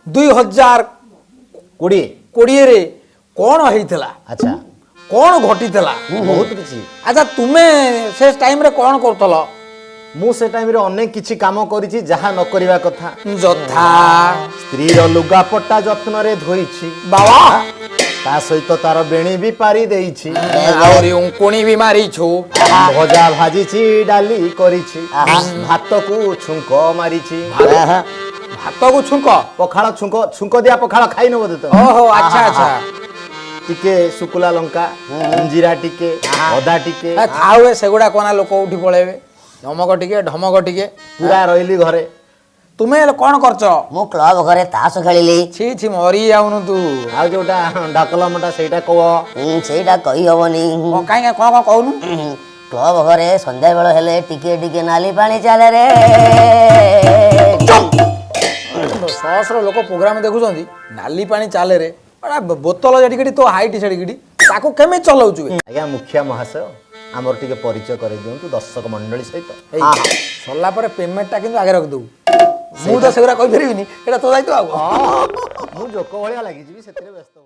2020 20ରେ କ'ଣ ହେଇଥିଲା, କ'ଣ ଘଟିଥିଲା? ବହୁତ କିଛି। ଆଚ୍ଛା, ତୁମେ ସେ ଟାଇମରେ କ'ଣ କରୁଥିଲ? ମୁଁ ସେ ଟାଇମରେ ଅନେକ କିଛି କାମ କରିଛି ଯାହା ନ କରିବା କଥା। ଯଥା? ସ୍ତ୍ରୀର ଲୁଗାପଟା ଯତ୍ନରେ ଧୋଇଛି, ବାବା, ତା ସହିତ ତାର ବେଣୀ ବି ପାରି ଦେଇଛି, ଆହୁରି ଉଙ୍କୁଣି ବି ମାରିଛୁ, ଭଜା ଭାଜିଛି, ଡାଲି କରିଛି, ଭାତକୁ ଛୁଙ୍କ ମାରିଛି। ଭାତକୁ ଛୁଙ୍କ? ପଖାଳ ଛୁଙ୍କ, ଛୁଙ୍କ ଦିଆ ପଖାଳ ଖାଇନ ବୋଧେ ତ? ଓହୋ, ଆଚ୍ଛା ଆଚ୍ଛା। ଟିକେ ଶୁକୁଲା ଲଙ୍କା, ଜିରା ଟିକେ, ଅଦା ଟିକେ। ଥାଉ, ସେଗୁଡା କନା ଲୋକ ଉଠି ପଳେଇବେ। ଧମକ ଟିକେ, ଢମକ ଟିକେ। ପୁରା ରହିଲି ଘରେ। ତୁମେ କଣ କରୁଛ? ମୁଁ କ୍ଲବ ଘରେ ତାସ ଖେଳିଲି। ଛି ଛି, ମରି ଯାଉନୁ ତୁ। ଆଉ ଯୋଉଟା ଡାକଲମଟା ସେଇଟା କହ। ସେଇଟା କହିହବନି। କାଇଁ, କଣ କଣ କହୁନୁ? କ୍ଲବ ଘରେ ସନ୍ଧ୍ୟା ବେଳ ହେଲେ ଟିକେ ଟିକେ ନାଲି ପାଣି ଚାଲେ ରେ। ସହସ୍ର ଲୋକ ପ୍ରୋଗ୍ରାମ ଦେଖୁଛନ୍ତି। ନାଲି ପାଣି ଚାଲେରେ, ବୋତଲ ଯେଟିକିଟି, ତୋ ହାଇଟ୍ ସେଟିକିଟି, ତାକୁ କେମିତି ଚଲାଉଛୁ? ଆଜ୍ଞା ମୁଖିଆ ମହାଶୟ, ଆମର ଟିକେ ପରିଚୟ କରେଇ ଦିଅନ୍ତୁ ଦର୍ଶକ ମଣ୍ଡଳୀ ସହିତ। ସରିଲା ପରେ ପେମେଣ୍ଟଟା କିନ୍ତୁ ଆଗେ ରଖିଦବୁ। ମୁଁ ତ ସେଗୁଡ଼ା କହିପାରିବିନି, ଏଇଟା ତୋ ଦାୟିତ୍ୱ। ଆଉ ମୁଁ ଜୋକ ଭଳିଆ ଲାଗିଯିବି, ସେଥିରେ ବ୍ୟସ୍ତ।